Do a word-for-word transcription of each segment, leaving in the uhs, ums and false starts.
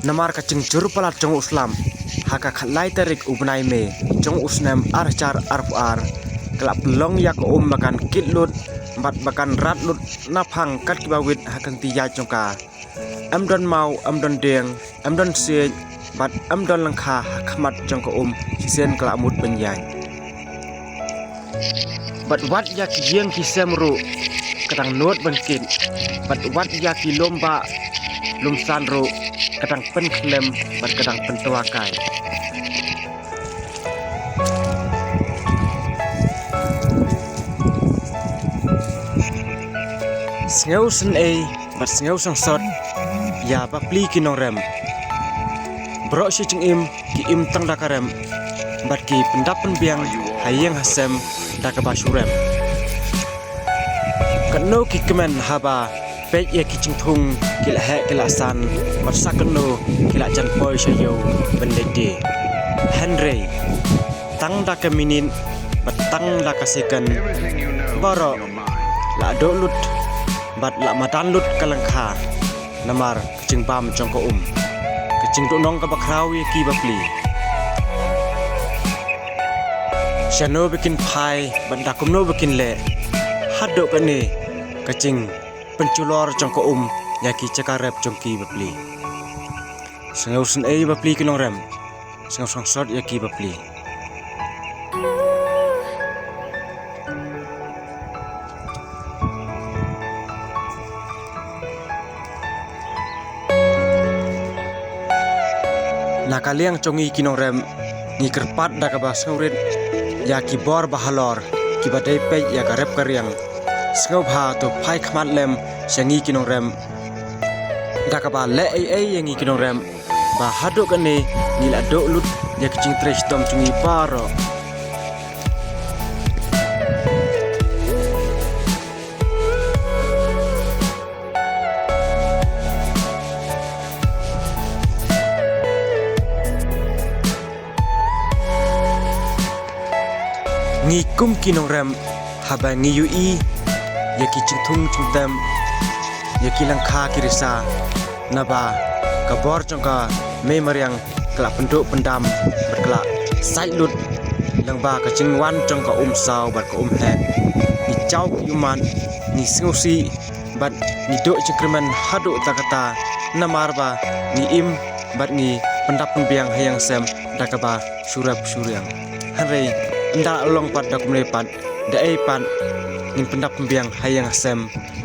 Namar ka jingjur palat jong u Islam, ha ka khatlai tarik u bnai May jong u snem ar hajar arphew ar, ka la pynlong ïa ka um ba kan kit lut bad ba kan rat lut naphang kat kiba wit ha ka lynti ïaid jong ka. Em don maw, em don dieng, em don siej, bad em don lyngkha ha khmat jong ka um, shisien ka la mut ban ïaid. Bad wat ïa ki ïing ki sem ruh ka dang nud ban kit, bad wat ïa ki lum bah lum san ruh ka dang pynkhlem bad ka dang pyntwa kai. Sngewsynei bad sngewshongsot ïa bapli ki nongrem. Baroh shi jingim ki im tang da ka rem bad ki pyndap pynbiang ha ïing ha sem da kaba shu rem. Katno ki kmen haba peit ïa ki jingthung ki la heh ki la san, bad sa katno ki la jan poi sha ïew ban leit die. Hynrei tang da ka minit bad tang da ka second, baroh la duh lut bad la madan lut ka lyngkha namar ka jingbam jong ka um, ka jingduhnong kaba khraw ïa ki bapli. Shano ba kin phai bad da kumno ba kin leh, haduh kane ka jingpynjulor jong ka um ïa ki jaka rep jong ki bapli. Sngewsynei bapli ki nongrem, sngewshongsot ïa ki bapli. Na ka liang jong ngi ki nongrem, ngi kyrpad da kaba sngewrit ïa ki bor ba halor kiba dei peit ïa ka rep ka riang. Sngewbha to phai khmat lem sha ngi ki nongrem da kaba leh ei ei ïa ngi ki nongrem, ba haduh kane ngi la duh lut ïa ki jingtrei shitom jong ngi baroh. Ngi kum ki nongrem, haba ngi ïohi ïa ki jingthung jingtem, ïa ki lyngkha ki risa, naba ka bor jong ka mei mariang ka la pynduh pyndam bad ka la sait lut lyngba ka jingwan jong ka um saw bad ka um heh. Ngi jaw ki ummat, ngi sngewsih bad ngi duh jingkyrmen haduh ta kata, namar ba ngi im bad ngi pyndap pynbiang ha ïing ha sem da kaba shu rep shu riang. Hynrei ynda la long pat da kumne pat, da ei pat ngin pyndap pynbiang ha ïing ha sem,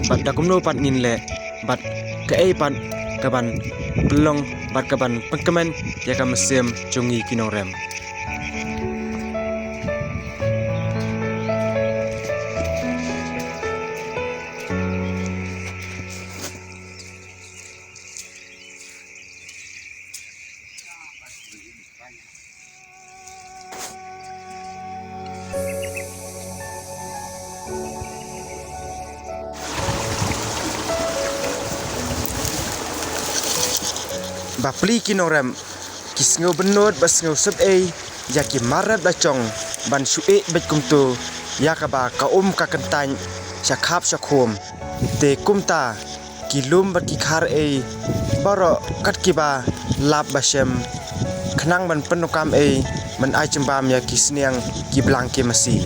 bad da kumno pat ngin leh, bad kaei pat kaban pynlong bad kaban pynkmen ïa ka mynsiem jong ngi ki nongrem. Bapli ki nongrem, ki sngewbynnud bad sngewsynei ïa ki mar rep la jong ban shu ïeh beit kumto ïa kaba ka um ka kyntait sha khap sha khum. Te kumta ki lum bad ki khar ei baroh kat kiba lap ba shem, khnang ban pyndonkam ei ban ai jingbam ïa ki sniang ki blang ki masi.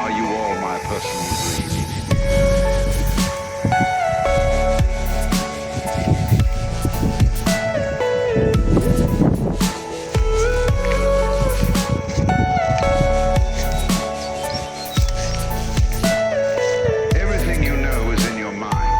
Are you all my personal dreams? Everything you know is in your mind.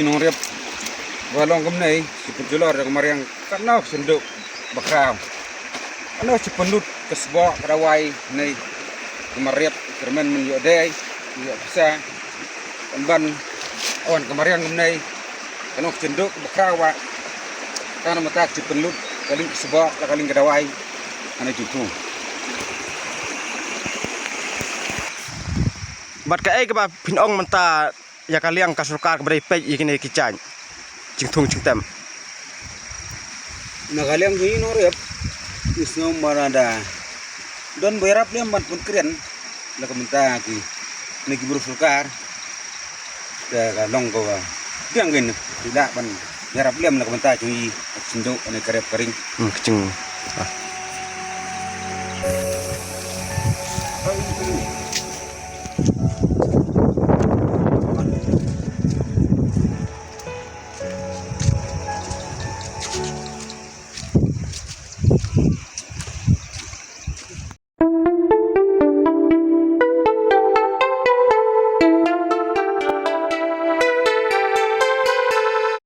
Nongrep ba long kumne, ki pynjulor da ka mariang, katno ka synduk ba khraw, katno ka pynlut ka sboh ka dawai ne ka mariang, ka kyrmen men ïoh dei ïoh pisa. Kan ban wan ka mariang kumne, katno ka synduk ba khraw ba, katno mynta ka pynlut ka liang ka sboh la ka liang ka dawai. Hana jingthung. Bad kaei kaba phin ong mynta ïa ka liang ka sorkar kaba dei peit ïa kine ki jait jingthung jingtem? Na ka liang jong ngi Nongrep, ngi sngew ba la da don ba ïarap lem ban pynkren la ka bynta kine ki briew sorkar. Te ka long kaba biang, kin lah ban ïarap lem la ka bynta jong ngi, ka synduk ne ka rep ka ring. Hmm, ka jing. Ah.